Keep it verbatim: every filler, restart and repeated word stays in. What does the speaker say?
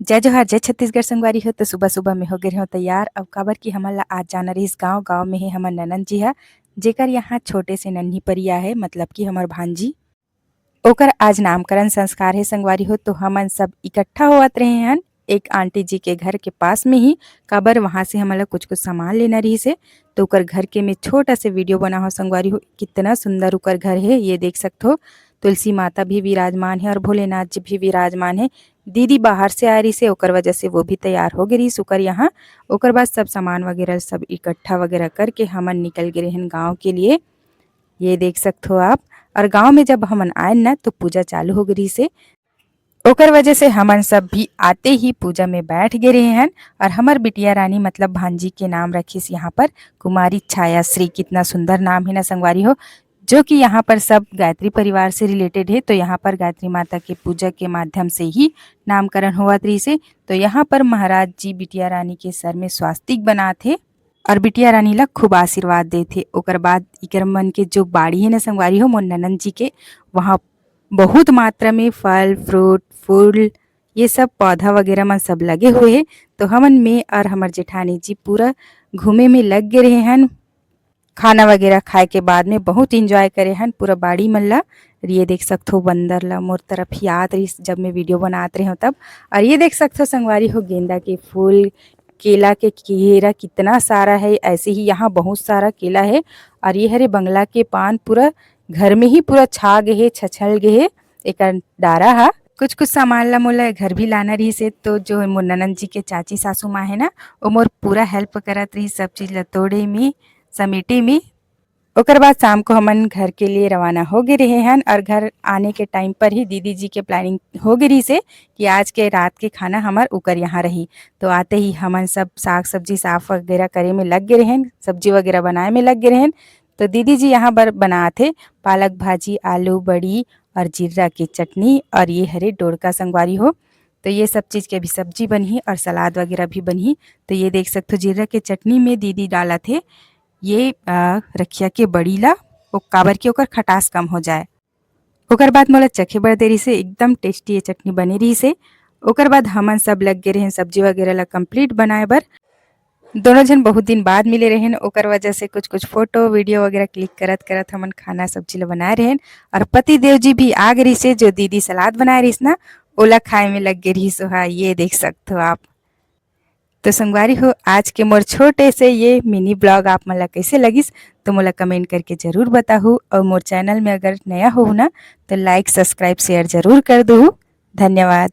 जय जोहार, जय छत्तीसगढ़ संगवारी हो। तो सुबह सुबह में हो गे हो तैयार। अब काबर कि हमन ला आज जाना रहिस गाँव। गाँव में हे हमर ननंद जी हा, जेकर यहाँ छोटे से नन्ही परिया है, मतलब कि हमर भांजी, ओकर आज नामकरण संस्कार है संगवारी हो। तो हमन सब इकट्ठा होवत रहे हन एक आंटी जी के घर के पास में ही, काबर वहाँ से हमन ला कुछ कुछ सामान लेना रहिस है। तो ओकर घर के मैं छोटा से वीडियो बना हो संगवारी हो। कितना सुंदर ओकर घर है, ये देख सकत हो। तुलसी माता भी विराजमान है और भोलेनाथ जी भी विराजमान है। दीदी बाहर से आ रहिस है, ओकर वजह से वो भी तैयार हो गे रहिस ओकर यहाँ। ओकर बाद सब सामान वगैरह सब इकट्ठा वगैरह करके हमन निकल गे रहेन गाँव के लिए। ये देख सकत हो आप। और गाँव में जब हमन आयन ना, तो पूजा चालू हो गे रहिस है। ओकर वजह से हमन सब भी आते ही पूजा में बैठ गे रहे हन। और हमर बिटिया रानी, मतलब भांजी के नाम रखिस यहाँ पर कुमारी छाया श्री। कितना सुंदर नाम है ना संगवारी हो, जो कि यहाँ पर सब गायत्री परिवार से रिलेटेड है। तो यहाँ पर गायत्री माता के पूजा के माध्यम से ही नामकरण होवत रहिस है। तो यहाँ पर महाराज जी बिटिया रानी के सर में स्वास्तिक बनात हे और बिटिया रानी ला खूब आशीर्वाद देत हे। ओकर बाद इकर मन के जो बाड़ी है ना संगवारी हो, मोर ननंद जी के, वहाँ बहुत मात्रा में फल, फ्रूट, फूल, ये सब पौधा वगैरह मन सब लगे हुए है। तो हमन, मैं और हमर जेठानी जी पूरा घूमे में लग गे रहे हन। खाना वगैरह खाए के बाद में बहुत एंजॉय करे हन पूरा बाड़ी मन ला। और ये देख सकत हो बंदर ला, मोर तरफ ही आत रहिस जब मैं वीडियो बनात रहे हूँ तब। और ये देख सकत हो संगवारी हो, गेंदा के फूल, केला के घेरा कितना सारा है, ऐसे ही यहाँ बहुत सारा केला है। और ये हरे बंगला के पान, पूरा घर में ही पूरा छा गे हे, छछल गे हे एकर डारा हा। कुछ कुछ सामान ला मोला घर भी लाना रहिस हे, तो जो मोर ननंद जी के चाची सासू माँ है ना, वो मोर पूरा हेल्प करत रहिस सब चीज ला तोड़े में, समेटे में। ओकर बाद शाम को हमन घर के लिए रवाना हो गे रहे हन और घर आने के टाइम पर ही दीदी जी के प्लानिंग हो गे रहिस हे कि आज के रात के खाना हमर उकर यहाँ रही। तो आते ही हमन सब साग सब्जी साफ वगैरह करे में लग गे रहेन, सब्जी वगैरह बनाए में लग गे रहेन। तो दीदी जी यहाँ बर बनात हे पालक भाजी, आलू, बड़ी और जीरा के चटनी, और ये हरे डोड़का संगवारी हो। तो ये सब चीज के भी सब्जी बनही और सलाद वगैरह भी बनही। तो ये देख सकत हो जीरा के चटनी में दीदी डालत हे ये, अ, रखिया के बड़ी ला, ओ काबर कि ओकर खटास कम हो जाए। ओकर बाद मोला चखे बर दे रहिस हे, एकदम टेस्टी ये चटनी बने रहिस हे। ओकर बाद हमन सब लग गे रहेन सब्जी वगैरह ला कंप्लीट बनाए बर। दोनों झन बहुत दिन बाद मिले रहेन, ओकर वजह से कुछ कुछ फोटो वीडियो वगैरह क्लिक करत करत हमन खाना सब्जी ला बनाए रहेन। और पति देव जी भी आ गे रहिस हे, जो दीदी सलाद बनाए रहिस ना, ओला खाए में लग गे रहिस। ओहा, ये देख सकत हो आप। तो संगवारी हो, आज के मोर छोटे से ये मिनी ब्लॉग आप मन ला कैसे लगिस, तो मोला कमेंट करके जरूर बताहू। और मोर चैनल में अगर नया हो ना, तो लाइक, सब्सक्राइब, शेयर जरूर कर दू। धन्यवाद।